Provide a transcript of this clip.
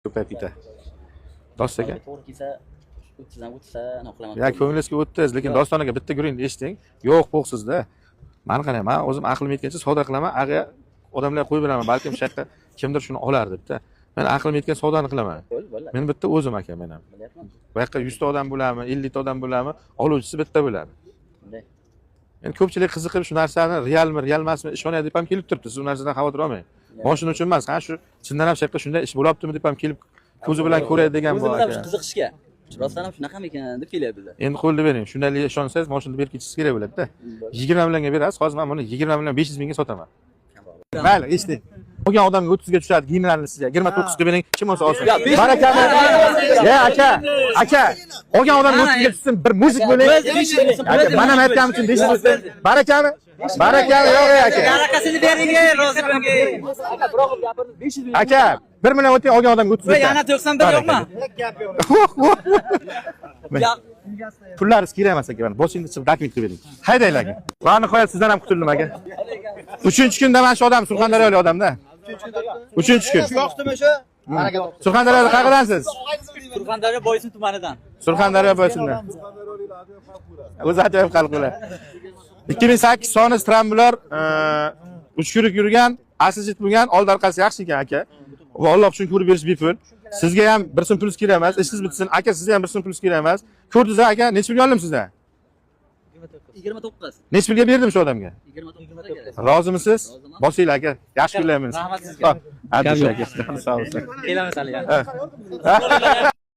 Ko'payib ketadi. Dost aka. To'g'ri kelsa, 30 dan o'tsa, anaqa qilaman. Ya, ko'nglingizga 30, lekin Doston aka, bitta guringni eshiting. Yo'q, po'qsizda. Mani qarang, man o'zim aqlim yetgancha savdo qilaman, ag'a odamlar qo'yib beraman, balkim shu yoqda kimdir shuni olar debda. Men aqlim yetgan savdoni qilaman. Bo'ldi, bo'ldi. Men bitta o'zim aka, men ham. Bilyapman. Bu yoqqa 100 ta odam bo'ladimi, 50 ta odam bo'ladimi, oluvchisi bitta bo'ladi. Bunday. Endi ko'pchilik qiziqib shu narsani realmi, real emasmi ishonadi deb ham kelib turibdi. Siz u narsadan xavotir olmang. Moshina uchun emas, ha, shu chindan ham shu yoqda shunday ish bo'lyaptimi deb ham kelib ko'zi bilan ko'radi degan bu O'zimiz ham aka. shu qiziqishga. Rostdan ham shunaqamikan deb kelyapti. Endi qo'lni bering. Shundayligiga ishonsangiz, moshinani berib ketishingiz kerak bo'ladi-da. 20 millionga berasiz, hozir men buni 20 million 500 mingga sotaman. Mayli, eshiting. Olgan odamga 30 ga tushadi, giyimlarni sizga 29 ga bering, kim bo'lsa olsin. Barakami? Ya aka, aka, olgan odamga 30 ga tushsin, bir мужик bo'ling. Aka, mana ham aytganim uchun 500 bo'lsin. Barakami? Barakami yo'q ey aka. Barakasini bering, rozi bo'ling. Aka, biroq gapirdi, 500 ming. Aka, 1 million o'ting, olgan odamga 30 ga. Yana 91 yo'qmi? Pullaringiz kerak emas aka, mana boshingni chiqib dokument qilib bering. Haydanglar aka. Va nihoyat sizdan ham qutuldim aka. Uchinchi kunda mana shu odam Surxondaryolik odamda. Uchinchi kun. Yoqdimi shu? Surxondaryoda qayerdansiz? Surxondaryo Boysun tumanidan. Surxondaryo Boysundan. O'zi ajoyib xalq ular. 2008 soni Strambular, uch kurik yurgan, asl bo'lgan, oldi orqasi yaxshi ekan aka. Va Alloh uchun ko'rib berish bepul. Sizga ham bir so'm pul kerak emas, ishingiz bitsin. Aka, sizga ham bir so'm pul kerak emas. Ko'rdingiz aka, necha pulga oldim sizdan? 29. Necha pulga berdim shu odamga? 29 aka. Rozimisiz? Roziman. Bosinglar aka. Yaxshi kunlaymiz. Rahmat sizga. Abdush aka, sog' bo'lsin. Kelamiz hali. Ha.